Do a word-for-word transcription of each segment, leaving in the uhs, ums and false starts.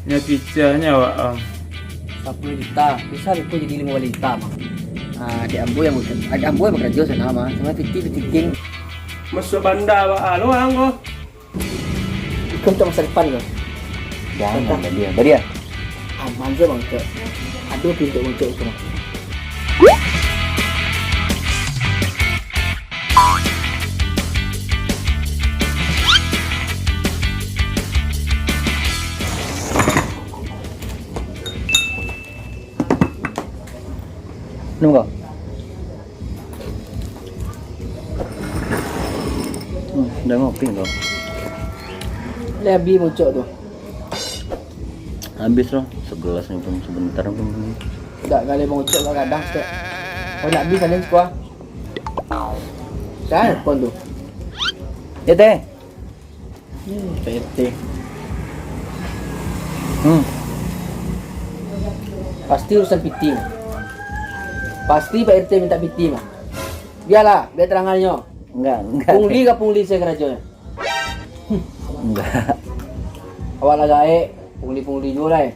Nyo picahnyo awak, Om. Sapuluah juta, bisa iko jadi limo baleh juta mah. Ah, dek ambo yang, dek ambo yang bakarajo sana mah, cuma piti-piti king. Masuak banda awak, ah, lo ang ko. Iko untuak masa depan ko. Jangan, Badia. Badia. Aman se Bang Ucok. Ado pintu Bang Ucok itu mah. Nunggu. Hmm, dah ngopi kau. Lah habis Bang Ucok tu. Habis lah, segelas ni pun sebentar pun. Dak kali Bang Ucok kadang-kadang stek. Kau nak habis ada sekolah. Saya pun tu. Ya teh. Hmm, P T. Hmm. Pasti urusan piti mah. Pasti Pak R T minta piti mah. Bialah, biar terang aja. Enggak, enggak. Pungli ka pungli saya karajo. Enggak. Awak lah gaek, pungli-pungli juo lah.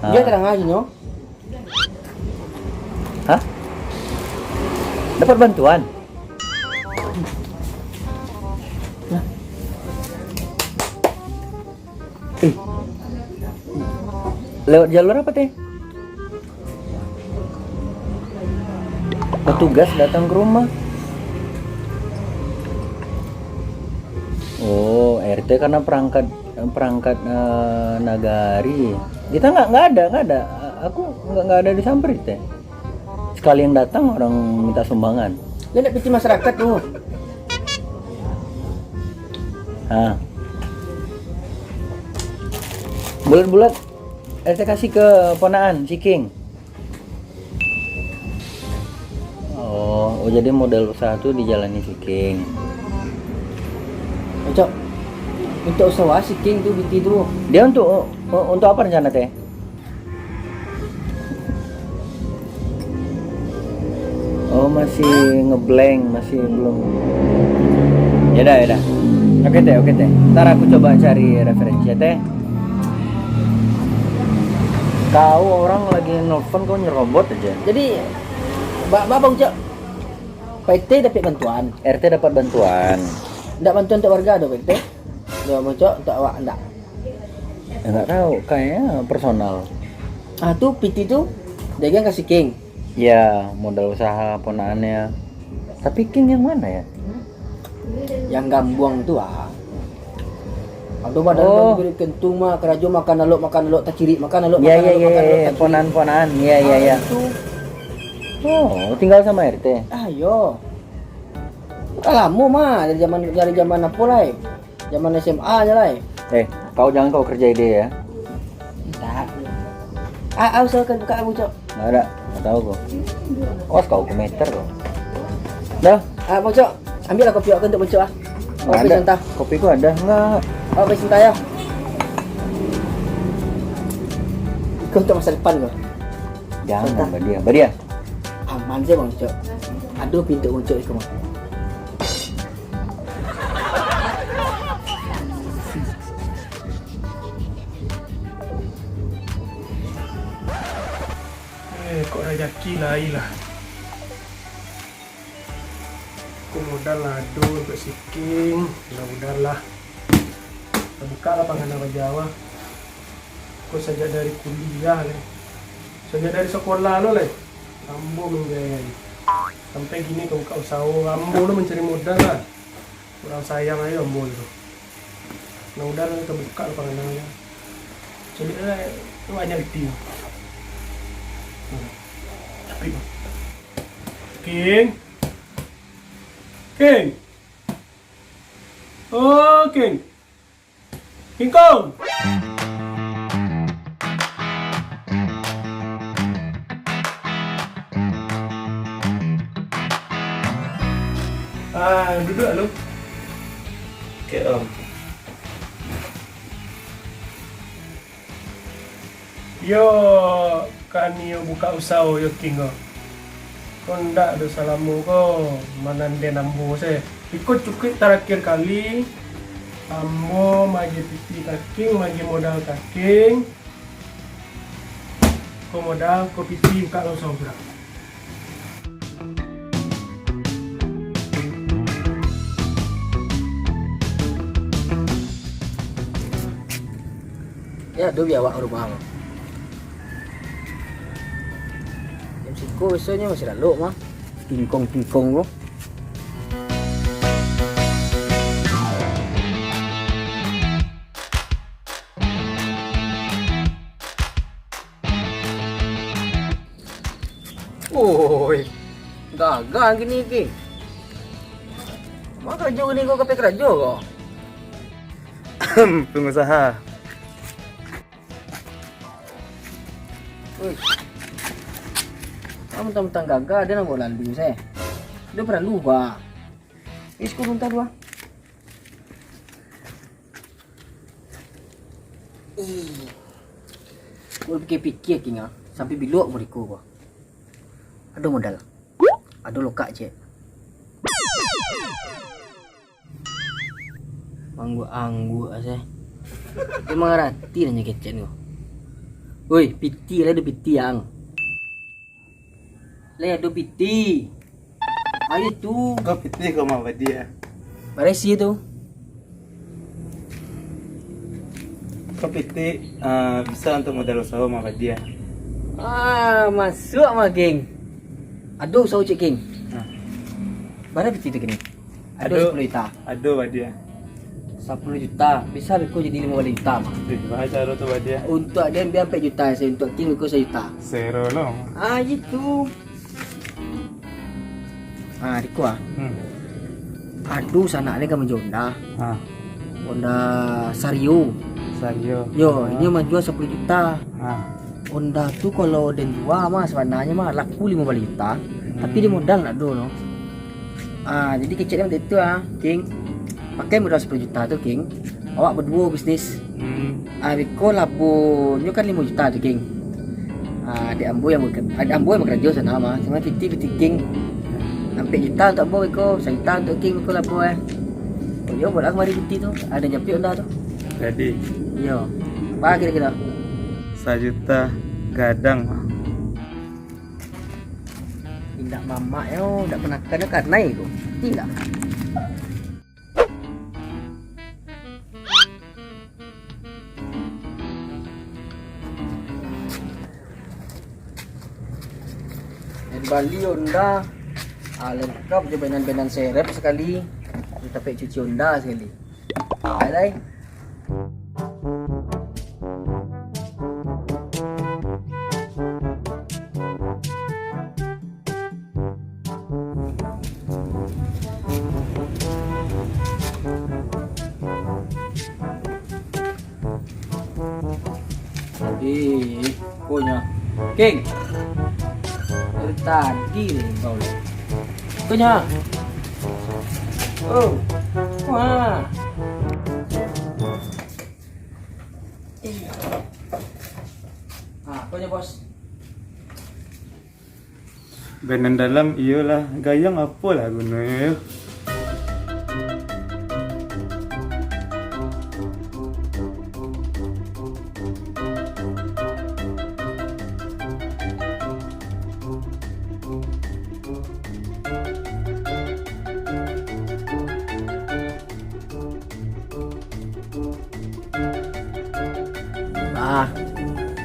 Ah. Biar terang aja nyo. Hah? Dapat bantuan? Eh. Lewat jalur apa teh? Petugas datang ke rumah. Oh, R T karena perangkat, perangkat, eh, nagari. Kita nggak, nggak ada, nggak ada. Aku nggak, nggak ada disamperin teh. Sekali yang datang orang minta sumbangan. Dia nak piti masyarakat tu. Ha. Bulat-bulat, eh, saya kasih ke ponaan, si King. Oh, oh, jadi modal usaha tu dijalani si King. Cok, untuk usaha si King tu, piti tu. Dia untuk, u-, untuk apa rencana teh? Oh, masih ngeblank, masih belum. Ya dah, ya dah. Oke teh, oke teh. Ntar aku coba cari referensi ya teh. Kau orang lagi nelfon, kau nyerobot aja. Jadi, ba-, ba-, Bang Ucok, P T dapat bantuan. R T dapat bantuan. Ndak bantuan untuk warga tu, P T? Ndak, Bang Ucok, untuk awak ndak? Ya, nggak tahu, kayaknya personal. Ah, tu piti tu dagang ka si King. Ya, modal usaha ponaannya. Tapi King yang mana ya? Yang gambuang tu ah. Aduh, badan oh. Baru kentung mah, karajo makan alok, makan alok, tacirik, makan alok, ya, makan ya, alok, ya, makan alok, ya, tacirik. Ponaan-ponaan, ya, ya, ah, ya. Itu. Oh, tinggal sama R T? Ah, yo. Lah lamo mah, dari zaman, dari zaman apo lai? Zaman S M A nyo lai. Eh, kau jangan kau kerjai dia ya. Entah. Ah, ah, usahakan buka, Bang Ucok. Nggak ada, nggak tahu kau. Awas kau, aku meter kau. Dah. Ah, Bang Ucok, ambil lah kopi aku untuk Bang Ucok ah. Nggak ada. Kopi ku ada, nggak. Oh, kopi santai ya. Kau untuk masa depan kau. Jangan, santai. Badia, Badia. Aman se Bang Ucok. Ado pintu Bang Ucok iko mah. Eh, kok rajaki lai lah. Ko modal lah ado, buek si King, mudah-mudahan lah. Tabuka lapangan bajawa. Ko sajak dari kuliah lai. Sajak dari sekolah lo lai. Ambo manggaek. Sampai kini ka buka usaho, ambo lo mancari modal lah. Urang sayang ajo ambo tu. Mudah-mudahan lah tabuka lapangan bajawa. Caliak lah, banyak piti. Hmm. Capek, Bang. King. King. Oh, King. King Kong. Ah, duduk lu. Oke, Om. Yo, kami yo buka usaho yo, King, ko. Ko ndak do salamo ko mananden ambo se. Iko cukuik tarakhir kali, Ambo maagiah pitih ka King, maagiah modal ka King. Ko modal, ko pitih, bukak lo usaho surang. Ya, ado bi awak rumah. Jam siko biasonyo masih lalok mah. Tingkong-tingkong ko. Oi, gagah kini, King. Ma karajo kini ko, kape karajo ko? Pengusaha. Oi. Kamu mentang-mentang gagah, ado nan bawa lalu, se. Ado paralu, ba. Ih, siko lunta dua. Ih. Ko pikia-pikia, King, ah. Sampai bilo awak bariko ko. Ado modal. Ado lokak ciek. Angguak-angguak se. Memang arati nyo kecek ko. Woi, pitih lah, ado pitih, ang. Lai ado pitih. Ayo tu. Ko pitih ko, Mak Badia. Barisi tu. Ko pitih, ah, bisa untuak modal usaho, Mak Badia. Ah, masuak mah, King. Ado usaho ciek, King. Nah. Bara pitih tu kini? Ado. Ado sapuluah juta. Ado, Badia. Sapuluah juta, bisa beko jadi limo baleh juta mah. Ih, baa caro tu, Badia? Untuak den bia ampek juta se, untuak King beko sajuta. Sero lo. Ah, itu. Ah, diko ah. Hmm. Ado sanak den ka manjua Honda. Ah. Honda Sario. Sario. Yo, ah. Inyo manjua sapuluah juta. Ah. Honda tu kalau den jua mah sabananyo mah laku limo baleh juta, tapi di modal ndak ado no. Ah, jadi kecek den macam itu ah, King. Pakai modal sapuluah juta tu, King. Awak baduo bisnis. Hmm. Ah, beko labonyo kan limo juta tu, King. Ah, dek ambo yang beker-, dek ambo yang bakarajo sanak mah. Cuma pitih-pitih King. Ampek juta untuak ambo beko, sajuta untuak King beko labo eh. Oh, yo, buatlah kamari pitih tu. Ado japuik Honda tu. Jadi. Yo. Bara kiro-kiro? Sajuta gadang. Indak mamak yo, indak panakan yo kanai ko. Indak. Den bali Honda, ah, langkok jo bainan-bainan serep sakali, jo tapek cuci Honda sakali. Bye, bye. Eh, konyo. King. Dari tadi deh kau. Konyo. Oh. Wah. Eh. Ah, konyo, Bos. Bainan dalam iyolah, gayang apolah gunonyo yo. Ah,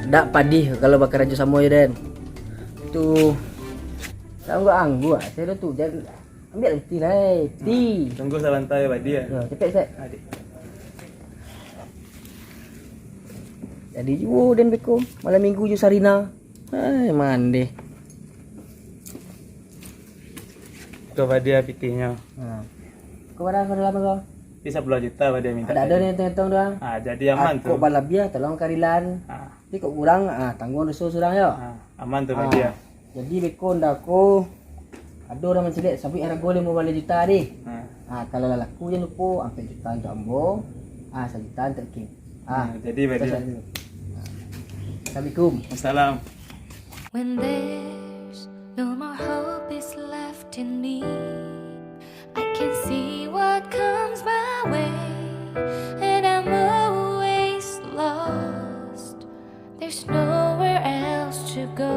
dak padih kalau bakarajo samo jo den. Tu, angguak-angguak, sia tu, jan, ambiak lah pitih lai, pitih. Tunggu sabanta yo, Badia. Yo, capek, Sek. Adik. Jadi juo den beko, malam minggu jo Sarina. Ai, mandeh. Ko Badia pitihnyo. Ha. Ko bara ko dalam ko? Ti sapuluah juta Badia minta tadi. Ado-ado ni etong-etong tu, ah. Ah, jadi aman tu. Kok balabiah, tolong karilan. Ah. Tapi kok kurang, ah, tangguang doso surang yo. Ah, aman tu, ah, Badia. Jadi beko ndak ko, ado urang mancaliak sabuik harago limo baleh juta deh. Ah. Ah, kalau lah laku jan lupo, ampek juta untuak ambo, ah, sajuta untuak King. Ah, jadi Badia. Assalamualaikum. Assalam. When there's no more hope is left in me, I can see what comes my way. And I'm always lost. There's nowhere else to go.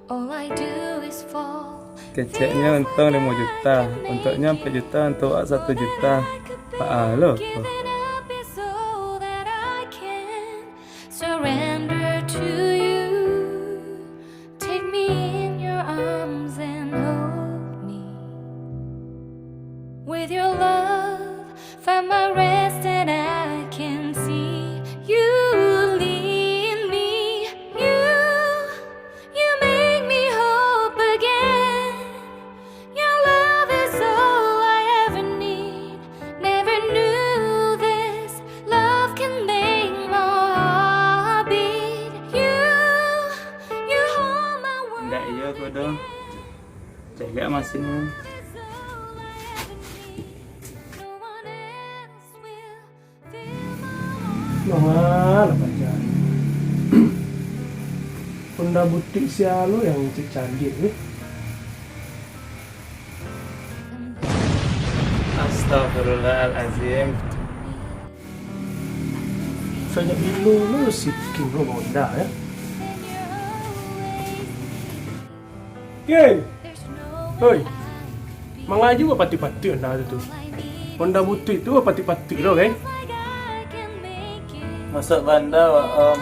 All I do is fall. Keceknyo untuang limo juta, untuaknyo ampek juta, untuak awak satu juta. Baa lo ko? Giving up is all that I can. Surrender to you. Take me in your arms and hold me. With your love, find my rest and I can see you lead me. You, you make me hope again. Your love is all I ever need. Never knew this love can make my heart beat. You, you hold my world. Ndak iyo ko doh. Cegak masin. Is all I ever need. No one else will. Manga lah paja. Honda butuik sia lo yang caliak-caliak ni. Astagfirullahalazim. Sajak bilo lo si Kim lo Honda, ya? Kim! Oi! Manga juo bapatuik-patuik Honda tu, tu. Honda butuik tu bapatuik-patuik lo, kan? Masuak banda, Wak Om.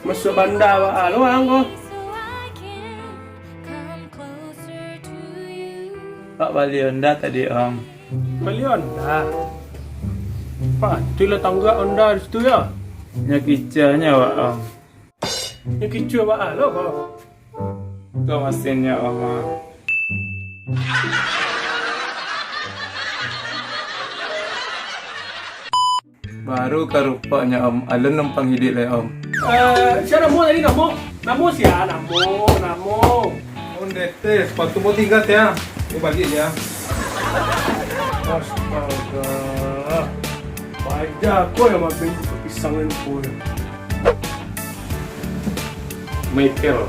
Masuak banda, Wak, lo ang ko. Wak bali Honda tadi, Om. Bali Honda? Patuik lah tanggak Honda di situ, ya? Nyo kicuanyo, Wak Om. Nyo kicua baa lo ko? Ko masinnyo, Om. Baru ka rupoknyo, Om. Alun numpang iduik lai, Om. Eh, sia namo tadi, namo? Namo sia? Namo, namo. Om Dete, sepatu mo tiga, ya. Ko baliak, ya. Astaga. Paja ko yang makan pisang ko. Michael.